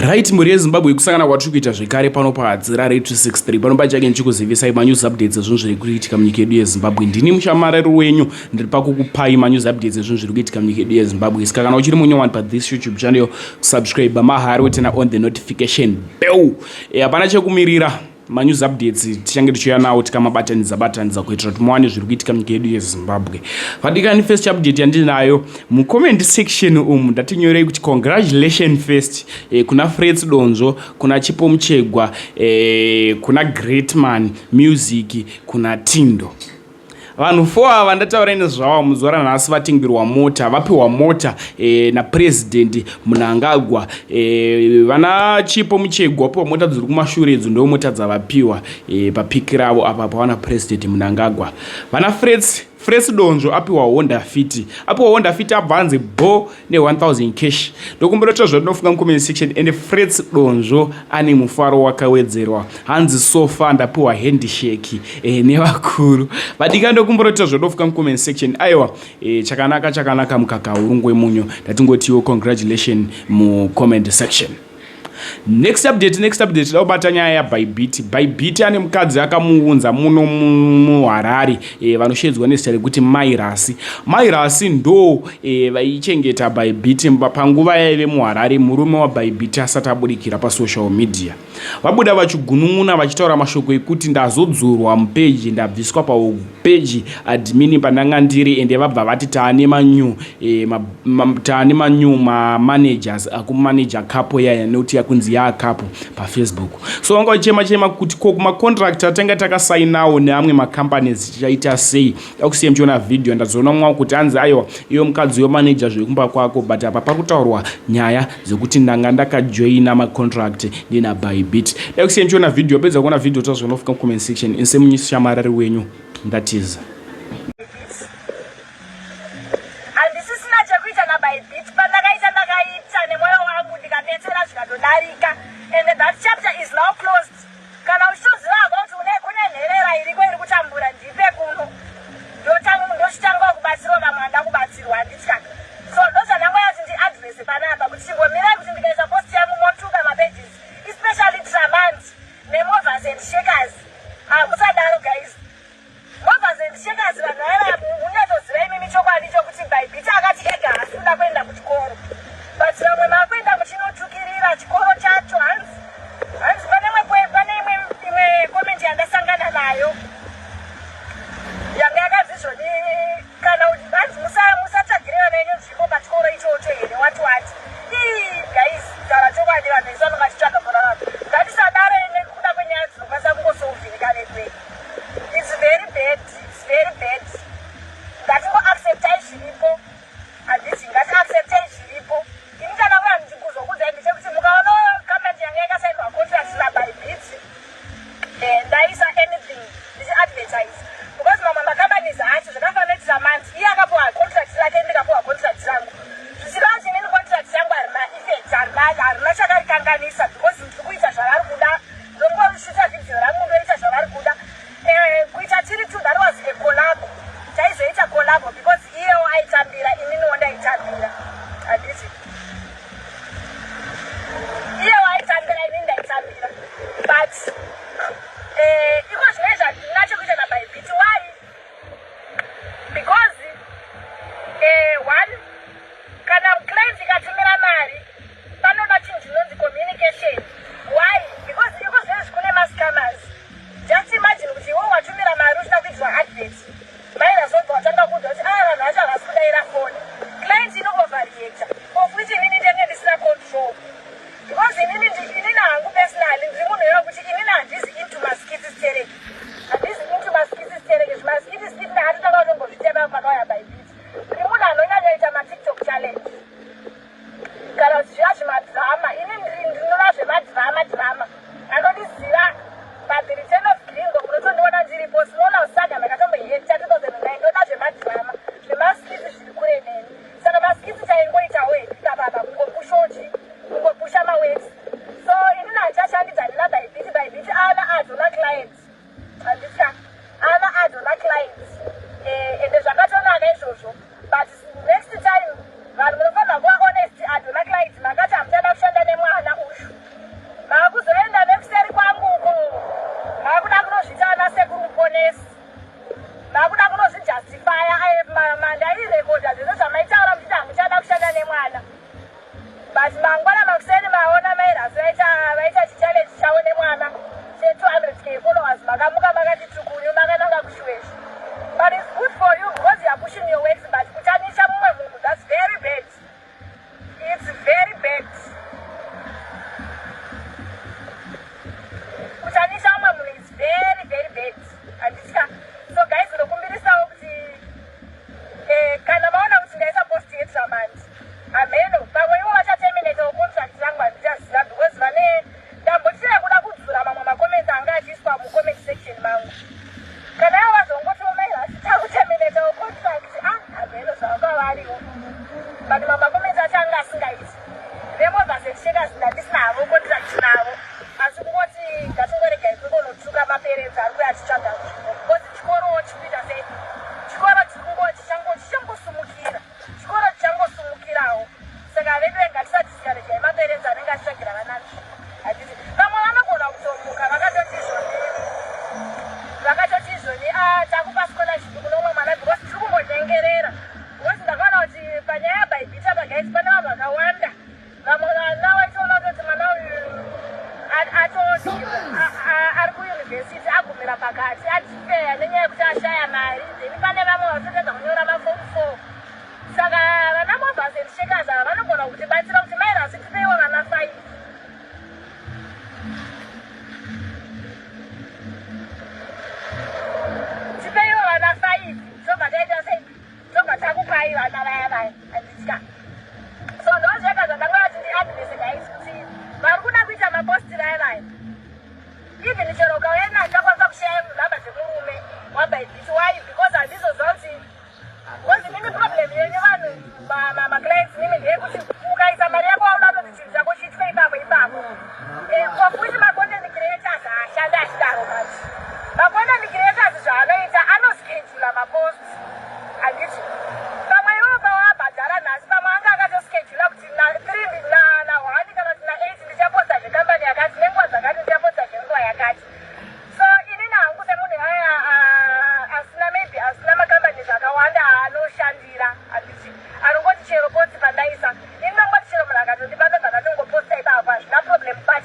Right, mhuri yeZimbabwe, kusangana kwatiri kuita zvekare pano paHadzira re263 pano pachake ndichikuzivisai manews updates ezvinhu zviri kuitika munyika yedu yeZimbabwe. Ndini mushamarari wenyu, ndiri pakukupai manews updates ezvinhu zviri kuitika munyika yedu yeZimbabwe. Saka kana uchiri munyowani pathis YouTube channel, subscribe mahari wetena on the notification bell. Hapana chekumirira, manews updates tichange tichiuya nawo tikamabatanidza batanidza kuitira kuti muwane zviri kuitika munyika yedu yeZimbabwe. Vadikani, first update yandinayo mucomment section umu, ndatinyorei kuti congratulation first kuna Frets Donzvo, kuna Chipo Muchegwa, kuna Greatman Music, kuna Tindo. Vanhu 4 ava ndataura nezvavo muzuva ranhasi vatengerwa mota, vapiwa mota naPurezidendi Mnangagwa. Vana Chipo Muchegwa vapiwa mota dziri kumashure idzo, ndo mota dzavapiwa papiki ravo apa pavana Purezidendi Mnangagwa. Vana Frets Donzvo apiwa Honda Fit, apiwa Honda Fit, abva anzi bo ne1000 cash. Ndokumbira kuti zvatinofunga mucomment section. And Frets Donzvo ane mufaro wakawedzerwa, hanzi so far ndapiwa handshake nevakuru. Vadika, ndokumbira kuti zvatinofunga mucomment section. Aiwa, chakanaka chakanaka, mukaka urungwe munyu. Ndatingotiwo congratulation mucomment section. Next update, next update, da kubata nyaya yaBybit. Bybit ane mukadzi akamuunza muno muHarare, vanoshedzwa nezita rekuti Mairasi. Mairasi ndo vaichengeta Bybit panguva yaive muHarare, murume waBybit asati abudikira pasocial media. Vabuda vachigunun'una vachitaura mashoko ekuti ndazodzurwa mupage, ndabviswa papage admin pandanga ndiri, ende vabva vati taane manew taane manew mamanagers akumanager couple yaya, nekuti yakunzi yaacouple paFacebook. So vanga vachichema chema kuti ko kumacontract atanga takasainawo neamwe macompanies tichaita sei? Dakusiya muchiona vhidhiyo. Ndazoona mwawo kuti anzi aiwa, iyo mukadzi yomanager zvekumba kwako, but apa pari kutaurwa nyaya dzekuti ndanga ndakajoina macontract ndina Bybit. Dakusiya muchiona vhidhiyo. Pedza kuona vhidhiyo, tazonofika mucomment section. Insemunyishamarari wenyu, ndatiza. Handisisina chekuita naBybit. Pandakaita, ndakaita nemwoyo wangu, ndikabetsera, zvikatodarika, and that chapter is now closed. Kana uchitoziva hako kuti kune nherera iriko iri kutambura, ndipe kuno, ndochitanga kubatsirwa vamwe vanoda kubatsirwa, handitya. So ndozvandangoya kuti ndiaddresse panapa kuti chimbomirai kuti ndikaisa post yangu motuka mapages, especially Tramant neMovers and Shakers. Hamusadaro guys, Movers and Shakers, vanhu vaya munyatsoziva imimi chokwadi chokuti Bybit akati ega haasi kuda kuenda kuchikoro, but vamwe makuenda muchinotukirira chikoro chacho. Hanzi pane imwe comment yandasangana nayo yanga yakanzi zvoni kana hanzi musatsvagire vana venyu nzvimbo pachikoro ichocho here, wati wati. Ii guys, taura chokwadi, vanhu vese vanonga vachitsvaga kurarama. Ngatisadaro nekuda kwenyaya dzinokwanisa kungosolvika nekwe. It's very bad, it's very bad. Ngatingoacceptai zviripo, handiti? Ngatiacceptai zviripo. Ini kana uya kuzokudzai ndechekuti mukaona comment yanga yakasainwa contract naBybit, ndaisa anything ndichiadvertise, because mamwe macompanies acho zvakafanira neTramant, iye akapiwa contract rake, ndikapiwa contract rangu, zvichireva kuti inini contract yangu harina effect, harina chakarikanganisa, because ndiri kuita zvavari kuda. Ndongoshuta vhidhiyo rangu, ndoita zvavari kuda. Kuita tiri two, that was a collabo. Taizoita collabo because iyewo aitambira, ininiwo ndaitambira, handiti? Iyewo aitambira, inini ndaitambira, but iko zvinoizva handina chekuita naBybit. Why? Because one, kana client ikatumira mari, panoda chinhu chinonzi communication. manje. Handiti vamwe vanogona kutomuka vakatoti izvoni, vakatoti izvoni, ah, takupa scholarship kune umwe mwana because tiri kumbonyengerera, because ndakaona kuti panyaya yaBybit apa, guys, pane vanhu vakawanda. Vamwe vana vaitoona kutoti mwana uyu atoti ari kuyunivhesiti, agumira pakati, adzifeya nenyaya yekuti ashaya mari. Then pane vamwe vatotadza kunyora maform 4. Saka vana Movers and Shakers ava vanogona kutibatsira kuti mairasi tipeiwo vana 5. Tipeiwo vana 5, tobva taita sei? Tobva takupai vana vaya vaya, handitya. So ndo zvega zvandanga vati ndiadvise, guys, kuti vari kuda kuita maposti vaya vaya, even chero ukauya nachakwanisa kushaya nhamba dzemurume waBybit. Why? Because handizoziva kuti, because mimi problem yenyu vanhu maclients mimi ndeyekuti ukaisa mari yako, wauda kutoti chinhu chako chiitwe ipapo ipapo. Of which macontent creators haashandi achidaro. Manje macontent creators zvaanoita, anoschedula mapost, handiti? Pamwe iwewo pawabhadhara nhasi, pamwe anga akatoschedula kuti na3, na1 kana kuti na8 ndichaposta zvekambani yakati, nenguva dzakati ndichaposta zvenguva yakati. So inini hangu semunhu aya asina, maybe asina macompanies akawanda aanoshandira, handiti, anongoti chero post pandaisa, ini ndongoti chero munhu akatondibata, zvakatongoposta ipapo, hazvina problem. But